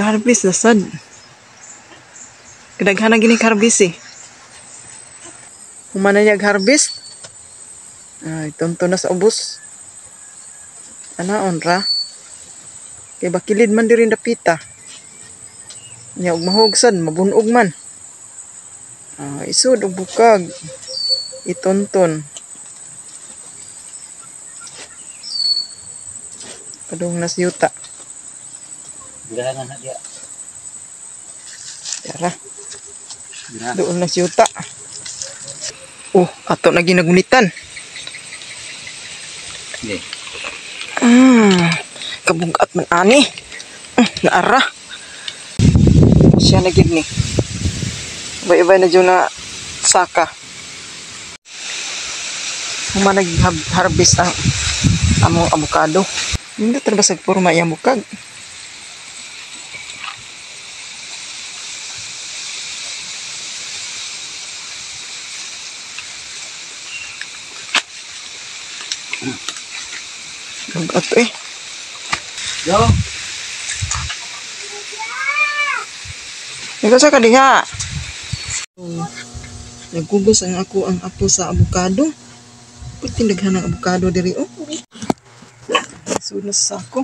Harvest na sad. Kadaghan na gini harvest eh. Human na niya harvest. Ay, tonto na sa ubos. Anaon ra. Kay bakilid man diri dapita. Nya og mahog sad, mabunog man. Ah, isod og bukag. Itonton. Padung nas yuta. Dira na dia. Tara, Dira. doon na siyuta. Oh, ato na ginagunitan. Hindi. Kabugat man ani. Naara. Siya na gid ni. Ibay-ibay na dyan na saka. Human nag-harvest ang among abukado. Hindi ta basag puro iyang bukag. Bugat eh. Yo. Ikaw sa kadiha. Nagkugos ang ako ang apo sa abukado. Putin daghan ang abukado diri oh. Sunos sa ako.